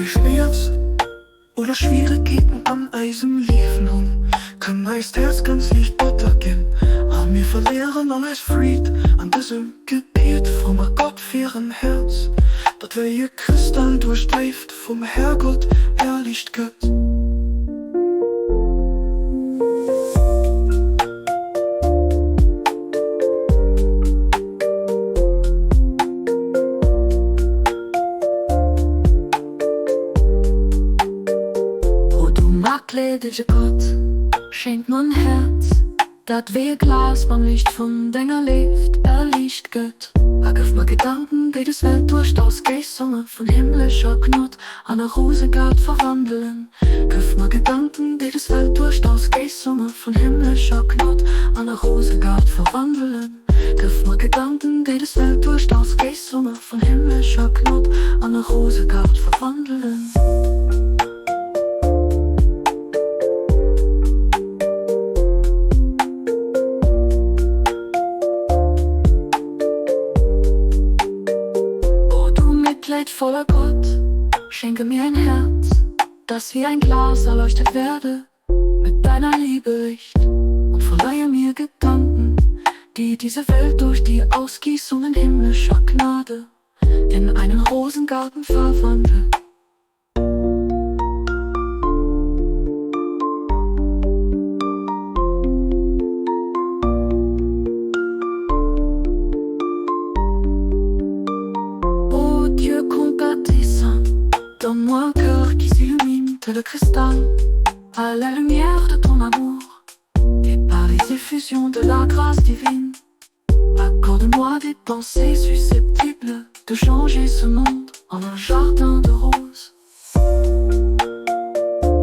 Schmierz oder Schwieregkeeten an eisem Liewen hunn, kann eist Häerz ganz liicht batter ginn a mir verléieren all eis Freed. An dësem Gebiet froe mer Gott fir en Häerz, dat wéi e Kristall duerch d'Léift vum Härgott erliicht gëtt. O du matleedege Gott, schenk mer en Häerz, dat wéi e Glas mam Liicht vun denger Léift erliicht gëtt. A gëff mer Gedanken, déi des Welt duerch d'Ausgéissonge vun himmlescher Gnod an e Rosegaart verwandelen. Gëff mer Gedanken, déi des Welt duerch d'Ausgéissonge vun himmlescher Gnod an e Rosegaart verwandelen. Gëff mer Gedanken, déi des Welt duerch d'Ausgéissonge vun himmlescher Gnod an e Rosegaart verwandelen. O du mitleidvoller Gott, schenke mir ein Herz, das wie ein Glas erleuchtet werde mit deiner Liebe Licht und verleihe mir Gedanken, die diese Welt durch die Ausgießungen himmlischer Gnade in einen Rosengarten verwandeln. Ô Dieu compatissant, donne-moi un cœur qui s'illumine tel le cristal à la lumière de ton amour et par les effusions de la grâce divine. Accorde-moi des pensées susceptibles de changer ce monde en un jardin de roses.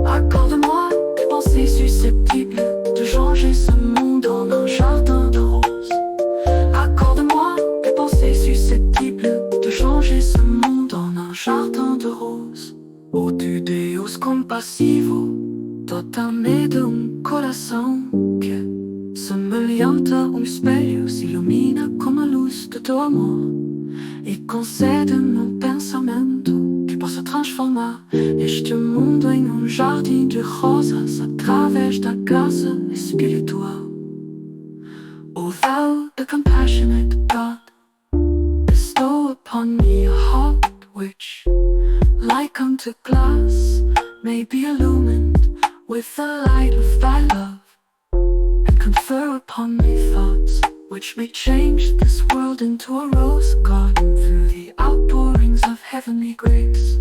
Accorde-moi des pensées susceptibles de changer ce monde en un jardin de roses. Accorde-moi des pensées susceptibles de changer ce monde en un jardin de roses. Ô tu Deus compassivo, dota-me de um coração que, semelhante a um espelho, se ilumina com a luz do teu amor e concede-me um pensamento que possa transformar este mundo em um jardim de rosas através da graça espiritual. O thou, the compassionate God, bestow upon me a heart which, like unto glass, may be illumined with the light of thy love, and confer upon me thoughts which may change this world into a rose garden through the outpourings of heavenly grace.